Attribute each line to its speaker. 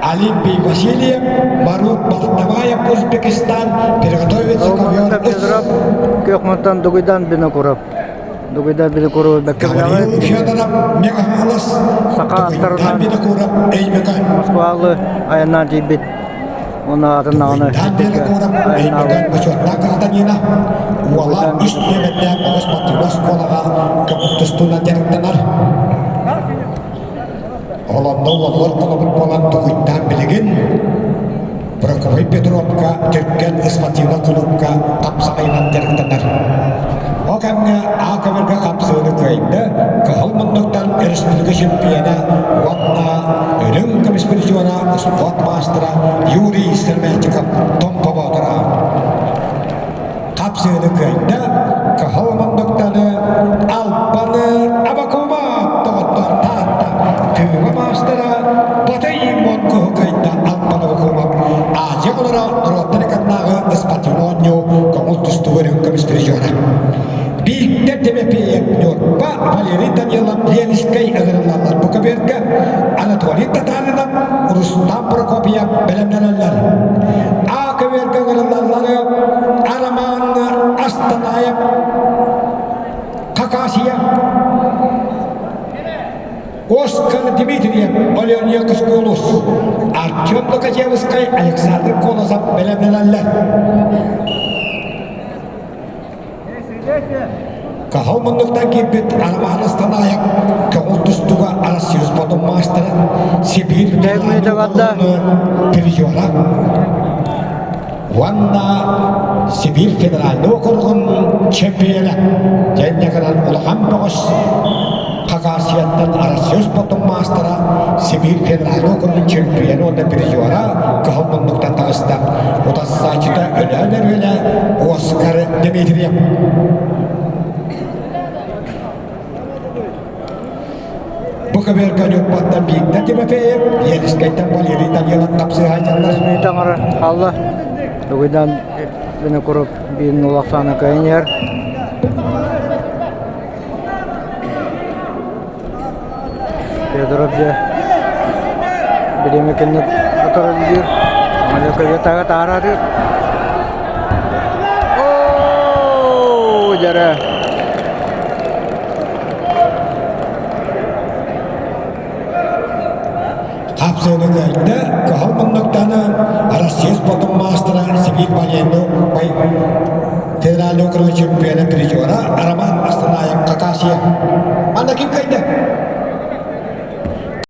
Speaker 1: Олимпий Васильев, Марут Балтабаев, Узбекистан, приготовиться ковер
Speaker 2: Петров, Күөх Дугуйдан Винокуров. Дугуйдан Винокуров бэккэ
Speaker 1: Гаврил Федоров, Мегаполос,
Speaker 2: Саха
Speaker 1: Дугуйдан Винокуров, Өймөкөөн.
Speaker 2: Москвалы айаннаан тиийбит. Уонна атын даҕаны
Speaker 1: Дугуйдан Винокуров, Өймөкөөн бочуоттаах гражданина, уола үс нүөмэрдээх оҕус спортивнай оскуолаҕа көҥүл тустуунан дьарыктанар. Ол онно уоллар холобур буолан Дугуйдаан билигин Прокопий Петровка Түргэн спортивнай кулуупка хапсаҕайынан дьарыктанар. Ол кэмҥэ А көмөргө хапсыыны кыайда, кыһыл муннуктан өрөспүүбүлүкэ чемпиона уонна үрүҥ көмүс призера спорт маастара Юрий Стермятников Томпо Боотура. Хапсыыны кыайда, кыһыл муннуктаны Албаны Абакума доҕоттор Таатта тыыба маастара Батый Монкуһу кыайда Албан Абакума Азия оҕолоро норуоттар ыкатнааҕы спортивнай оонньуу көҥүл тустууга үрүҥ көмүс призера. Бииктэр Тимофеев Ньурба, Валерий Данилов Ленскэй ыҥырыллаллар. Бу көбүөргэ Анатолий Татаринов, Рустам Прокопьев бэлэмнэнэллэр. А көбүөргэ ыҥырыллаллары Арамаан Астанаев, Хакасия, Оскар Дмитриев, Оленья Кускулус, Артем Лукачевскай, Александр Колосов бэлэмнэнэллэр. Каһыл муннуктан киирбит Арамаан Астанаев көҥүл тустууга Арассыыйа спордун маастара, Сибиир призера уонна Сибиир федеральнай округун чемпиона дьэннэ гынан улахан бөҕөс Хакасияттан Арассыыйа спордун маастара, Сибиир федеральнай округун чемпиона уонна призера кыһыл муннуктан таҕыста. Утассааччыта Өлөөн Өрүөлэ Оскар Дмитриев. Бу көбүөргэ Ньурбаттан Бииктэр Тимофеев, Ленскэйтэн Валерий Данилов тапсыһааччылар.
Speaker 2: Таҥара хаалла. Дугуйдан Винокуров биир улахсаана кыайан иһэр. Федоров дьэ бириэмэ кэннэ утары диир. Маленькая таһа таһараатыр. Оо, дьэрэ.
Speaker 1: Хапсыаны кыайда, кыһыл муннуктаны Россия спортун маастара Сибиир Баленну федеральный округ чемпиона призера Роман Астанаев Хакасия. Анда ким кыайда?